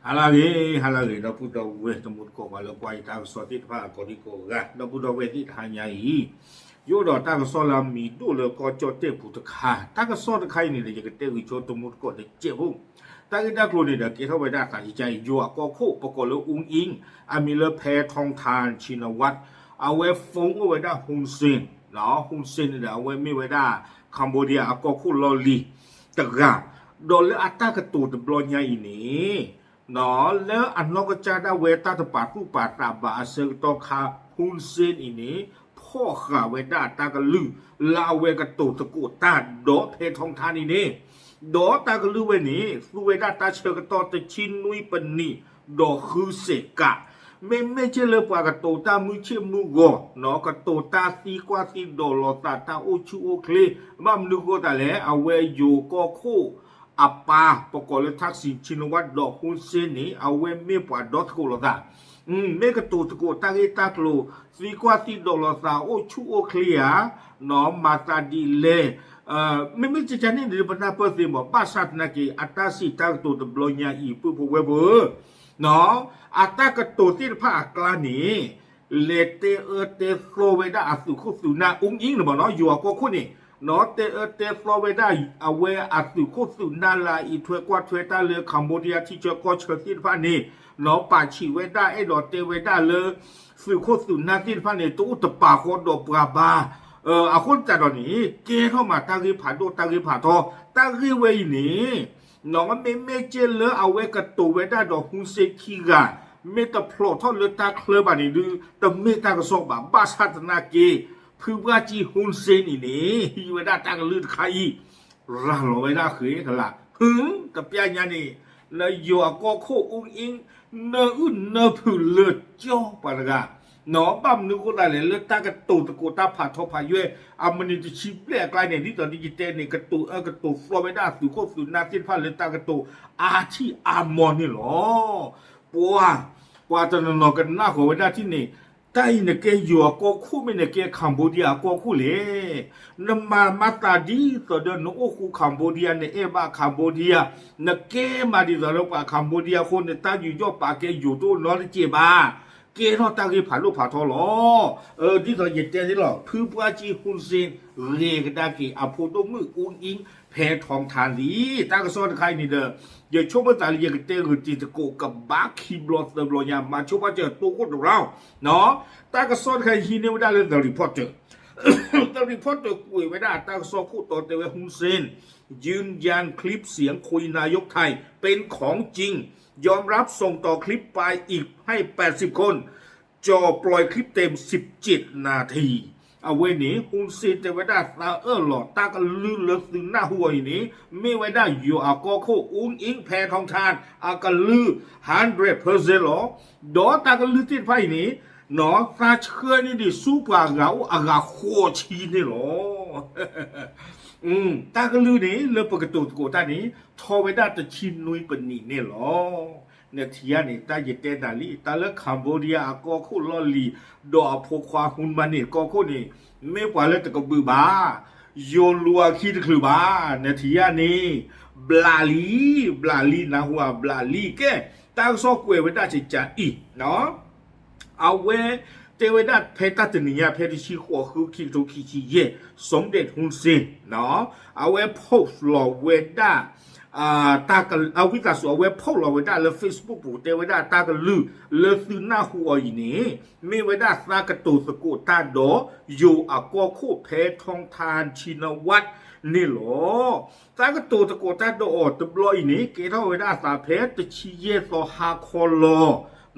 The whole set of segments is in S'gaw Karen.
ဟါလၢအဂ့ၤ ဟါလၢအဂ့ၤ ဒီပုၢ်ဒီဝဲၢ်တံၤသကိး ပှၤလၢကွၢ်ယတၢ်ကစီၣ်သ့ၣ်တဖၣ်ကိးဒံကိးဂၤ ဒီပုၢ်ဒီဝဲၢ်သ့ၣ်တဟါညါအံၤ ယအိၣ်ဒီးတၢ်ကစီၣ်လၢအမံၤဒိၣ်လၢကီၢ်ကၠီၣ်တဲၣ်ပူၤတခါ, တၢ်ကစီၣ်တခါအံၤန့ၣ်ဒီး ယကတဲဂ့ၤဆိတံၤသကိးတစဲးဖိ, တၢ်ဂ့ၢ်တၢ်ကျိၤန့ၣ်ဒီး ကဲထီၣ်ဝဲဒၣ်အသးကကါအံၤ ယိၤအကီၢ်ခိၣ် ပကိးလၢ အူအ့ၣ် အမံၤလၢ ဖဲထီထၣ် ဆံနဝး, အဝဲ phone အိၣ်ဝဲဒၣ် Hun Sen, Hun Sen န့ၣ်ဒီး အဝဲမ့ၢ်ဝဲဒၣ် Cambodia အကီၢ်ခိၣ်လီၢ်လံၤတဂၤ, ဒီးလၢအတၢ်ကတိၤတဘျီညါအံၤန့ၣ် လၢအနီၢ်ကစၢ်ဒၣ်ဝဲတၢ်တပာ်သူၣ်ပာ်သးဘၣ်အဆၢကတီၢ်ခါ Hun Sen အံၤန့ၣ် ဖီၣ်ဃာ်ဝဲဒၣ်တၢ်ကလုၢ် လၢအဝဲကတိၤသကိးတၢ်ဒီး ဖဲထီထၣ် န့ၣ်န့ၣ်, ဒီးတၢ်ကလုၢ်ဝဲန့ၣ် သူဝဲဒၣ်တၢ်ဆၢကတီၢ်တဆံနွံပနံး ဒီးဃုစဲးကး, မ့မ့ၢ်က့လၢပှၤကတိၤတၢ်မုာ်ဆ့ၣ်မုာ်ဂီၤ ကတိၤတၢ်သံကွၢ်သံဒိးလိာ်သးတၢ်အိၣ်ဆူၣ်အိၣ်ချ့, ဘၣ်မနုၤအဃိသတးလဲၣ် အဝဲယိၤကီၢ်ခိၣ် အပၢ် ပကိးလၢ Thaksin Shinawatra ဒီး Hun Sen န့ၣ် အဝဲမ့ၢ်ပှၤဒီသကိးလိာ်သး, မ့ၢ်ကတိၤသကိးတၢ်ဂ့ၢ်တၢ်ကျိၤ သံကွၢ်သံဒိးလိာ်သးအိၣ်ဆူၣ်အိၣ်ချ့ဧါ, မၤသးဒ်လဲၣ်, မ့မ့ၢ်ကကန့ၣ်န့ၣ် ပနၢ်ပၢၢ်သ့မး ဘၣ်ဆၣ်သနာ်က့ အတၢ်စံးတၢ်ကတိၤတဘျီညါအံၤ ပုၢ်ဖိဝဲၢ်ဖိ အတၢ်ကတိၤသ့ၣ်တဖၣ်အကျါန့ၣ် လဲၤတဲအၢတဲသီဝဲဒၣ်အသုးခိၣ်သုးနၢ် အူအ့ၣ်န့ၣ်မးနီၤ ယိၤအကီၢ်ခိၣ်န့ၣ်, တဲအၢတဲသီဝဲဒၣ်အဝဲအသုးခိၣ်သုးနၢ်လၢအအံးထွဲကွၢ်ထွဲတၢ်လၢ Cambodia ထံဆၢကီၢ်ဆၢသ့ၣ်တဖၣ်န့ၣ်, ပာ်ဆံးဝဲဒၣ်အဲၣ်ဒိးတဲဝဲဒၣ်လၢ သုးခိၣ်သုးနၢ်သ့ၣ်တဖၣ်န့ၣ် တအိၣ်တပာ်ဃီဒီးပှၤဘၣ်, အဃိသတးဒီးန့ၣ် ကဲထီၣ်မးတၢ်ဂ့ၢ်ဖးဒိၣ်တၢ်ဂ့ၢ်ဖးထီ တၢ်ဂ့ၢ်ဝဲအံၤန့ၣ် မ့မ့ၢ်က့လၢအဝဲကတိၤဝဲဒၣ်ဒီး Hun Sen ခံဂၤ မ့ၢ်တဖျိးထီၣ်လၢတၢ်ချၢဘၣ်န့ၣ်ဒုး တမ့ၢ်တၢ်ကစီၣ်ဘၣ် ဘၣ်ဆၣ်သနာ်က့ ဖုဘၣ်ကံ Hun Sen အံၤန့ၣ် ဟံးဝဲဒၣ်တၢ်ကလုၢ်တခါအံၤ ရၤလီၤဝဲဒၣ်ဃဲကလး ဟု တပျၢ်ညါန့ၣ် လၢယိၤအကီၢ်ခိၣ် အူအ့ၣ် နၢအုၣ်နၢဖုးလၢကၠီပှၤတဂၤ ဘၣ်မနုၤအဃိသတးလဲၣ် လၢတၢ်ကတိၤသကိးတၢ်ဖးထီဖးယွဲၢ် အမံးနံးတဆံဘျဲၣ်အကျါန့ၣ် ဒ်သိးဒ်ယတဲန့ၣ် ကတိၤအၢကတိၤသီဝဲဒၣ်သုးခိၣ်သုးနၢ်သ့ၣ်တဖၣ်လၢတၢ်ကတိၤအါထံၣ်အါမီၤန့ၣ်လီၤ. ပှၤ ပှၤတနီၤနီၤကနၣ်ဃီၤဝဲဒၣ်ထံၣ်န့ၣ် တၢ်အံၤနကဲယိၤအကီၢ်ခိၣ်မ့ၢ်နကဲ Cambodia အကီၢ်ခိၣ်လဲၣ်. နမၤမၤသးဒ်သိးဒီးနအိၣ်ဃူ Cambodia နအဲၣ်ဘၣ် Cambodia နကဲမးဒ်သိးဒီးပှၤ Cambodia အဃိ နတၢ်ယူးယီၣ်ပာ်ကဲယိၤတအိၣ်နီတစဲးဘၣ်. ကဲထီၣ်တၢ်ဂ့ၢ်ဖးဒိၣ်ဖးထီလီၤ. ဒ်သိးယတဲန့ၣ်လီၤ ဖုပှၢ်ကံ Hun Sen ဂ့ၤကဒါက့ၤ အဖိဒိၣ်မုၣ် အူအ့ၣ် ဖဲထီထၣ်လံ တၢ်ကစီၣ်တခါအံၤန့ၣ်ဒီး ယဆိကမိၣ်သးလၢယကတဲဂ့ၤတံၤသကိးကဘၣ်ခံဘျီသၢဘျီညါ မၤဆိဘၣ်စၢၤတိခိၣ်တရၣ် တၢ်ကစီၣ်တခါအံၤဟံးန့ၢ်ဝဲဒၣ်လၢ The Reporter, The Reporter ကွဲးဝဲဒၣ်တၢ်ကစီၣ်ခိၣ်တီတဲဝဲ Hun Sen ยืนยันคลิปเสียงคุยนายกไทยเป็นของจริง ยอมรับส่งต่อคลิปไปอีกให้แปดสิบคน จ่อปล่อยคลิปเต็มสิบเจ็ดนาที အဝဲန့ၣ် Hun Sen တဲဝဲဒၣ်သးအၢၣ်လီၤ တၢ်ကလုၢ်လၢသုနၢ်ဟူအီၤအံၤန့ၣ် မ့ၢ်ဝဲဒၣ်ယိၤအကီၢ်ခိၣ် အူအ့ၣ် ဖဲထီထၣ် အကလုၢ် hundred percent လီၤ. ဒီးတၢ်ကလုၢ်သ့ၣ်တဖၣ်အံၤန့ၣ် သးဆှၢန့ၢ်ဒံးဆူပှၤဂၤအိၣ်အဂၤဃိးဆံန့ၣ်လီၤ. တၢ်ကလုၢ်န့ၣ် လၢပကတိၤသကိးတၢ်န့ၣ် ထီဝဲဒၣ်တဆံနွံပနံးန့ၣ်လီၤ. နထံၣ်ဧါန့ၣ် တၢ်ယတဲနၤလံ တၢ်လၢ Cambodia အကီၢ်ခိၣ်လီၢ်လံၤ ဒီးအဖိခွါ Hun Manet ကီၢ်ခိၣ်န့ၣ် မ့ၢ်ပှၤလၢတကဘုးဘၣ်, ယိၤလူၤအခံတချုးဘၣ်, နထံၣ်ဧါန့ၣ် ဘျးလံ, ဘျးလံ နၢ်ဟူဧါ ဘျးလံ ကဲ, တၢ်ကစီၣ်ကွဲးဝဲဒၣ်စံးကၢ်အံၤ အဝဲ တဲဝဲဒၣ်ဖဲတၢ်တနံၤညါ ဖဲတဆံဃိး ဃု ခံကထိခံဆံယဲၢ် Somdetch Hun Sen အဝဲ post လီၤဝဲဒၣ် တၢ်က အဝံသးစူၤ အဝဲ post လီၤဝဲဒၣ်လၢ Facebook ပူၤ တဲဝဲဒၣ်တၢ်ကလုၢ်လၢသုနၢ်ဟူအီၤအံၤန့ၣ် မ့ၢ်ဝဲဒၣ်သးကတိၤသကိးတၢ်ဒီး ယိၤအကီၢ်ခိၣ်ဖဲထီထၣ် Shinawatra န့ၣ်လီၤ. သးကတိၤသကိးတၢ်ဒီးအီၤတဘျီအံၤန့ၣ် ကဲထီၣ်ဝဲဒၣ်အသးဖဲတဆံယဲၢ်သီဟါခီလီ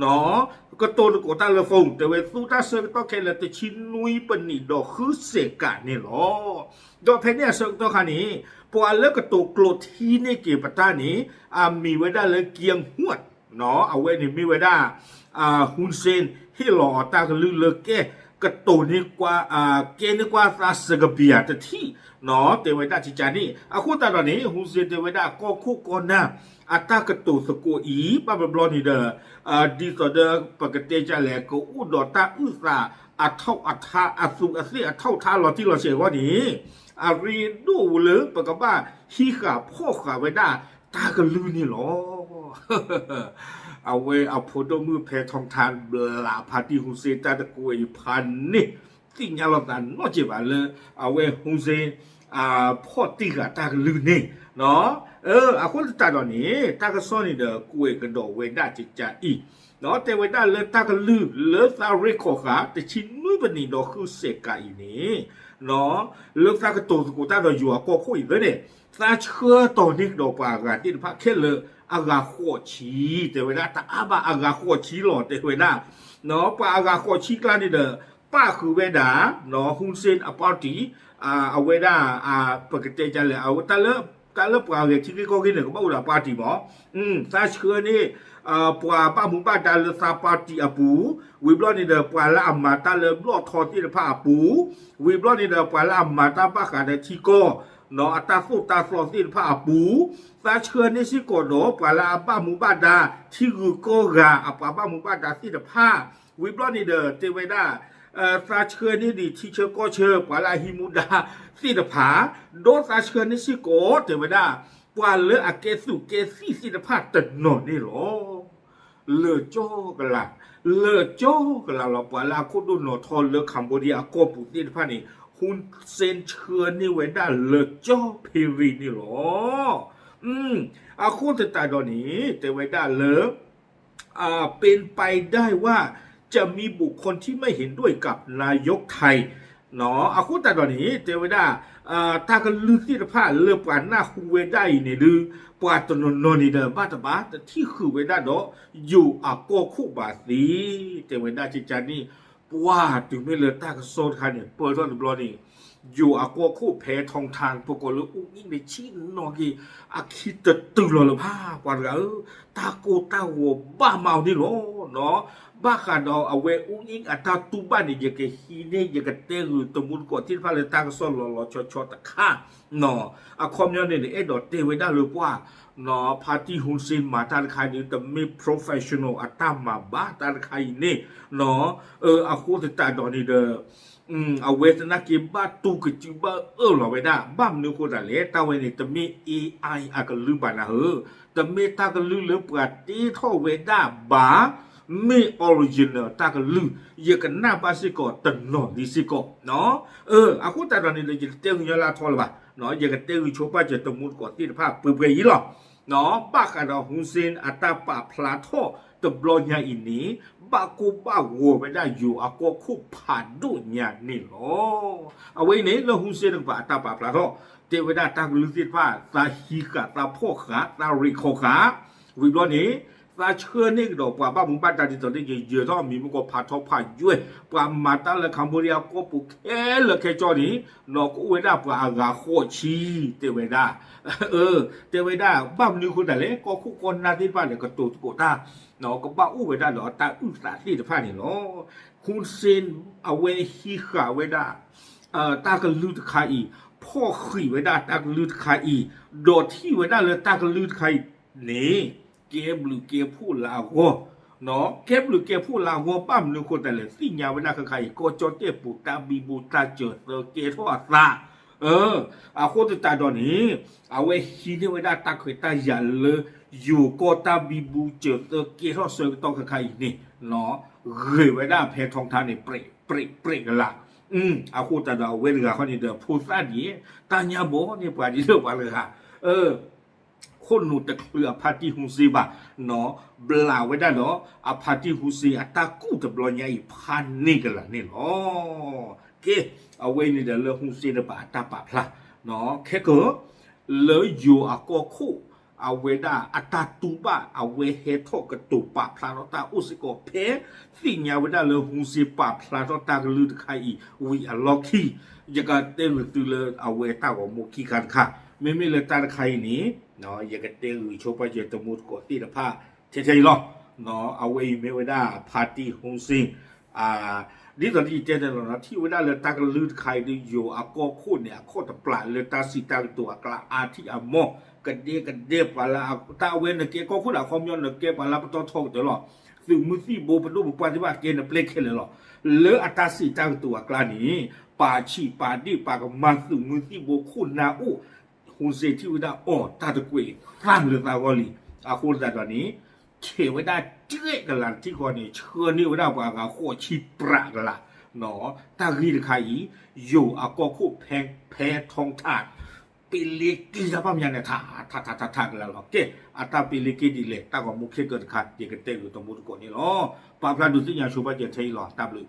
ၤ. ကတိၤသကိးတၢ်လၢ phone တဲဝဲသူတၢ်ဆၢကတီၢ်ခဲလၢာ်တဆံနွံပနံးဒီးဃုစဲးကးန့ၣ်လီၤ. ဒီးဖဲန့ၣ်အဆၢကတီၢ်ခါန့ၣ် ပှၤလၢကတိၤကျိးထံန့ၢ်က့ၤပတၢ်န့ၣ် အမံၤဝဲဒၣ်လၢ Khiang Huat အဝဲန့ၣ်မ့ၢ်ဝဲဒၣ် Hun Sen ဟ့ၣ်လီၤအီၤတၢ်ကလုၢ်လၢကဲ ကတိၤန့ၢ် ကဲန့ၢ်ကွၢ်သးစကဘံးယၤတထံၣ် တဲဝဲဒၣ်ကကန့ၣ် အဃိသတးဒီးန့ၣ် Hun Sen တဲဝဲဒၣ်ကီၢ်ခိၣ်ကီၢ်နၢ် အတၢ်ကတိၤသကိးအံၤ ဘၣ်ဘျီဘျီန့ၣ်ဒီး ဒ်သိးဒီးပကတဲဒ်လဲၣ် ကအိၣ်ဒီးတၢ်အုၣ်သးအထီၣ်အထါ အသူးအသ့ၣ်အထီၣ်ထါလီၤတံၢ်လီၤဆဲးအဂီၢ်န့ၣ် အရ့ဒိၣ်ဝဲလၢပကဘၣ်ဟံးဃာ်ဖီၣ်ဃာ်ဝဲဒၣ်တၢ်ကလုၢ်န့ၣ်လီၤ. အဝဲအဖိဒိၣ်မုၣ်ဖဲထီထါဘျးဖါတံၢ်ဟူစ့တၢ်တကွဲးအံၤဖးန့ၣ် သ့ၣ်ညါလိာ်သးနီတစဲးဘၣ်လၢ အဝဲဟူစ့ ဖီၣ်တံၢ်ဃာ်တၢ်ကလုၢ်န့ၣ်, အဃိသတးဒီးန့ၣ် တၢ်ကစီၣ်န့ၣ်ဒီးကွဲးကဒီးဝဲဒၣ်ကကါအံၤ, တဲဝဲဒၣ်လၢတၢ်ကလုၢ်လၢသးရ့ၣ်ခီၣ်ဃာ် တဆံနွံပနံးဒီးဃုစဲးကးအံၤန့ၣ် လၢသးကတိၤသကိးတၢ်ဒီးယိၤအကီၢ်ခိၣ်အံၤသ့န့ၣ် သးဆှၢတီၤန့ၢ်ကဒီးပှၤအဂၤသ့ၣ်တဖၣ်ခဲလၢာ်အဂၤဃိးဆံ တဲဝဲဒၣ်တအါဘၣ်အဂၤဃိးဆံလီၤ တဲဝဲဒၣ်, ပှၤအဂၤဃိးဆံကျါန့ၣ်ဒီး ပၣ်ဃုာ်ဝဲဒၣ် ဟူစ့အပၣ်တံၣ် အဝဲဒၣ် ပကတဲဒ်လဲၣ် တၢ်လၢပှၤဂဲၤထံဂ့ၢ်ကီၢ်ဂ့ၢ်န့ၣ် ကဘၣ်အိၣ်ဒီးပၣ်တံၣ်မး, သးဆှၢန့ၢ် ပှၤဘၣ်မူဘၣ်ဒါလၢသးပၣ်တံၣ်အပူၤ, ဝံၤဘျီန့ၣ်ဒီး ပှၤလၢအမၤတၢ်လၢဘျီၣ်ထီသ့ၣ်တဖၣ်အပူၤ, ဝံၤဘျီန့ၣ်ဒီး ပှၤလၢအမၤတၢ်ဘၣ်ဃးဒီးထံကီၢ် အတၢ်သိၣ်တၢ်သီသ့ၣ်တဖၣ်အပူၤ, သးဆှၢန့ၢ်စ့ၢ်ကီးဒီးပှၤလၢအဘၣ်မူဘၣ်ဒါ ထံဂုၤကီၢ်ဂၤအပှၤဘၣ်မူဘၣ်ဒါသ့ၣ်တဖၣ်, ဝံၤဘျီန့ၣ်ဒီး တဲဝဲဒၣ် သးဆှၢန့ၢ်ဒံးထံဆၢကီၢ်ဆၢ ပှၤလၢအဟံးမူဒါသ့ၣ်တဖၣ်, ဒီးသးဆှၢန့ၢ်စ့ၢ်ကီး တဲဝဲဒၣ် ပှၤလၢအကဲသုးကဲသံၣ်သ့ၣ်တဖၣ်တနီၤန့ၣ်လီၤ. လၢာ်ကၠီကလး, လၢာ်ကၠီကလးလီၤ. ပှၤလၢအခိၣ်ဒိၣ်နီၤထီလၢ Cambodia အကီၢ်ပူၤသ့ၣ်တဖၣ်န့ၣ် ဟူစ့ဆှၢန့ၢ်ဝဲဒၣ်လၢာ်ကၠီဖ့ရံန့ၣ်လီၤ. အဃိသတးဒီးန့ၣ် တဲဝဲဒၣ်လၢ เป็นไปได้ว่าจะมีบุคคลที่ไม่เห็นด้วยกับนายกไทย အဃိသတးဒီးန့ၣ် တဲဝဲဒၣ် တၢ်ကလုၢ်သ့ၣ်တဖၣ်လၢပှၤနၢ်ဟူဝဲဒၣ်အံၤန့ၣ်ဒုး ပှၤတနီၤနီၤန့ၣ်ဒီး ဘၣ်တဘၣ်တထံၣ်ဃုာ်ဝဲဒၣ်ဒီး ယိၤအကီၢ်ခိၣ်ဘၣ်သ့, တဲဝဲဒၣ်ကကါန့ၣ် ပှၤတုၤမ့ၢ်လၢတၢ်ကစီၣ်တခါန့ၣ် ပၢၢ်ထီၣ်တဘျီန့ၣ် ယိၤအကီၢ်ခိၣ်ဖဲထီထါ ပကိးလၢအူကၠံန့ၣ် ဆ့ၣ်နီၤက့ၤ အခံတတုၤလီၤလၢၤဘၣ် ပှၤတဂၤဧၢ, တၢ်ကိၢ်တၢ်ဂီၤဘၣ်မးအီၤန့ၣ်လီၤ. ဘၣ်ဃးဒီးအဝဲအူကၠံအတၢ်တူၢ်ဘၣ်န့ၣ် ယကဟံးန့ၢ် ယကတဲဂုာ်တမူတကိးသ့ၣ်တဖၣ်လၢတၢ်ကစီၣ်လီၤလီၤဆီဆီတခါ အခီပညီန့ၣ် အဲၣ်ဒိးတဲဝဲဒၣ်လၢပှၤ ဖါတံၢ်ဟူစ့မၤတၢ်တခါအံၤန့ၣ် တမ့ၢ် professional အတၢ်မၤဘၣ် တၢ်တခါအံၤန့ၣ် အဃိသတးဒီးန့ၣ်ဒီး အဝဲသနာ်က့ဘၣ်တူၢ်ကစုဘၣ်အၢၣ်လီၤဝဲဒၣ် ဘၣ်မနုၤအဃိသတးလဲၣ် တၢ်ဝဲန့ၣ် တမ့ၢ် AI အကလုၢ်ဘၣ်နၤဧၢ, တမ့ၢ်တၢ်ကလုၢ်လၢပှၤတ့ထီၣ်ဝဲဒၣ်ဘၣ်, မ့ၢ် original တၢ်ကလုၢ် ယကနၣ်ဘၣ်စ့ၢ်ကီးတနီၤလံစ့ၢ်ကီး အဃိသတးဒီးန့ၣ်ဒီး ယတတဲဂုာ်ညီလၢအထီလၢၤဘၣ်, ယကတဲဂုာ်ဆိပာ်စၢၤတမူတကိးသ့ၣ်တဖၣ်ပှဲၤပှဲၤအံၤလီၤ. ဘၣ်ဃးဒီး ဟူစ့အတၢ်ပာ်ဖျါထီၣ်တဘျီညါအံၤန့ၣ် ဘၣ်ကိၢ်ဘၣ်ဂီၤဝဲဒၣ်ယိၤအကီၢ်ခိၣ်ဖးဒိၣ်ညါန့ၣ်လီၤ. အဝဲအံၤန့ၣ် လၢဟူစ့တကပၤအတၢ်ပာ်ဖျါထီၣ် တဲဝဲဒၣ်တၢ်ကလုၢ်သ့ၣ်တဖၣ် သးဟံးဃာ်သးဖီၣ်ဃာ် သးရ့ၣ်ခီၣ်ဃာ် ဝံၤဘျီန့ၣ် သးဆှၢန့ၢ်ကဒီးပှၤဘၣ်မူဘၣ်ဒါဒ်သိးန့ၣ် ယယၢၤထီၣ်မံၤမုၢ်ကီၢ်ဖးထီဖးယွဲၢ် ပှၤမၤတၢ်လၢ Cambodia ကီၢ်ပူၤခဲလၢာ်ခဲဆ့န့ၣ် နီၢ်ကအိၣ်ဝဲဒၣ်ပှၤအဂၤဃိးဆံ တဲဝဲဒၣ် တဲဝဲဒၣ် ဘၣ်မနုၤအဃိသတးလဲၣ် ကီၢ်ခိၣ်ကီၢ်နၢ်သ့ၣ်တဖၣ်န့ၣ် ကတိၤသကိးတၢ် ကဘၣ်အိၣ်ဝဲဒၣ်ဒီးတၢ်အုၣ်သးသ့ၣ်တဖၣ်န့ၣ်လီၤ. ဟူစ့ အဝဲဟံးဃာ်ဝဲဒၣ် တၢ်ကလုၢ်တခါအံၤ ဖီၣ်ဃံးဝဲဒၣ်တၢ်ကလုၢ်တခါအံၤ ဒီးထံၣ်ဝဲဒၣ်လၢတၢ်ကလုၢ်တခါအံၤန့ၣ် ကဲဘျုးကဲဖှိၣ်လၢအဂီၢ်, ကဲဘျုးကဲဖှိၣ်လၢအဂီၢ် ဘၣ်မနုၤအဃိသတးလဲၣ် သ့ၣ်ညါဝဲဒၣ်ခဲခါအံၤ ကီၢ်ကၠီၣ်တဲၣ်ပူၤ တၢ်ဘံဘူတၢ်စၢၤသၢကဲထီၣ်အသး အဃိသတးဒီးန့ၣ် အဝဲဟံးန့ၢ်ဝဲဒၣ်တၢ်ခွဲးတၢ်ယာ်လၢ ယိၤကီၢ်တၢ်ဘံဘူစၢၤသၢကဲထီၣ်ဆၢကတီၢ်ခဲခါအံၤန့ၣ် ဂ့ၤဝဲဒၣ်ဖဲထီထါန့ၣ် ပြဲးပြဲးပြဲးကလာ်, အဃိသတးဒီးအဝဲတဂၤဃီန့ၣ်ဒီး ဖိသၣ်ဒ် တၢ်ညါဘီန့ၣ်ပှၤဒ်လၢပှၤတဂၤ ခိၣ်နူာ်တချုးအဖါတံၢ်ဟူစ့ဘၣ် ဘျးဝဲဒၣ်ဒီး အဖါတံၢ်ဟူစ့အတၢ်ကူၣ်တဘျီညါအံၤ ဖးန့ၢ်ကလာ်န့ၣ်လီၤ. ကဲ အဝဲအံၤန့ၣ်ဒီးလၢဟူစ့တကပၤအတၢ်ပာ်ဖျါ ခဲကၢ လၢယိၤအကီၢ်ခိၣ် အဝဲဒၣ်အတၢ်တူၢ်ဘၣ် အဝဲဟဲထီၣ်ကတိၤပာ်ဖျါထီၣ်တၢ်အိၣ်စ့ၢ်ကီးဖဲ သ့ၣ်ညါဝဲဒၣ်လၢဟူစ့ပာ်ဖျါထီၣ်တၢ်ကလုၢ်တခါအံၤ ဝံၤအလီၢ်ခံ ယကတဲဂုာ်သုလၢအဝဲတၢ်ဂီၤမူခံခါတခါ မ့မ့ၢ်လၢတၢ်တခါအံၤန့ၣ် ယကတဲဂုာ်ဆိပာ်စၢၤတမူတကိးသ့ၣ်တဖၣ် ထဲထဲအံၤလီၤ. အဝဲအံၤမ့ၢ်ဝဲဒၣ်ဖါတံၢ်ဟူစ့ ဒ်သိးယတဲန့ၣ်လီၤ ထံၣ်ဝဲဒၣ်လၢတၢ်ကလုၢ်တခါအံၤဒုး ယိၤအကီၢ်ခိၣ်န့ၣ် အခီၣ်တပျးလၢတၢ်စံးတၢ်ကတိၤအကျါအါထံၣ်အမီၢ် ကဒဲကဒဲပှၤလၢ တၢ်အဝဲနကဲကီၢ်ခိၣ်ဒီးအခီပညီ နကဲပှၤလၢပတီၢ်ထီကတၢၢ်လီၤ. သုးမုၢ်သံၣ်ဘိပဒိၣ်ပပှၢ်သ့ၣ်တဖၣ်ကဲနပျဲၢ်ခဲလၢာ်လီၤ. လၢအတၢ်စံးတၢ်ကတိၤအကျါန့ၣ် ပာ်ဆံးပာ်ဒ့ၣ်ပာ်ကမၣ်သုးမုၢ်သံၣ်ဘိခိၣ်နၢ်အိၣ် ဟူစ့ထံၣ်ဝဲဒၣ်အီၤ တၢ်တကွဲးသၣ်လၢသးဂီၢ်လံ. အဃိသတးဒီးန့ၣ် ဆဲးဝဲဒၣ်တကလးတထံၣ်ဃီန့ၣ် ဆှၢန့ၢ်ဝဲဒၣ်ပှၤဂၤဃိးဆံပြးကလး, တၢ်ဂ့ၢ်တခါအံၤ ယိၤအကီၢ်ခိၣ်ဖဲ ဖဲထီထး ပ့လ့က့ၤတၢ်ဘၣ်မညါန့ၣ် ထးထးထးထးကလးလီၤ. ကဲ အတၢ်ပ့လ့က့ၤဒ်လဲၣ် တၢ်ဂီၤမူခဲကၢတခါ ယကတဲဂုာ်တမူတကိးန့ၣ်လီၤ. ပာ်ဖျါဒုးသ့ၣ်ညါဆိပာ်စၢၤထဲအံၤလီၤ. တၢ်ဘျုး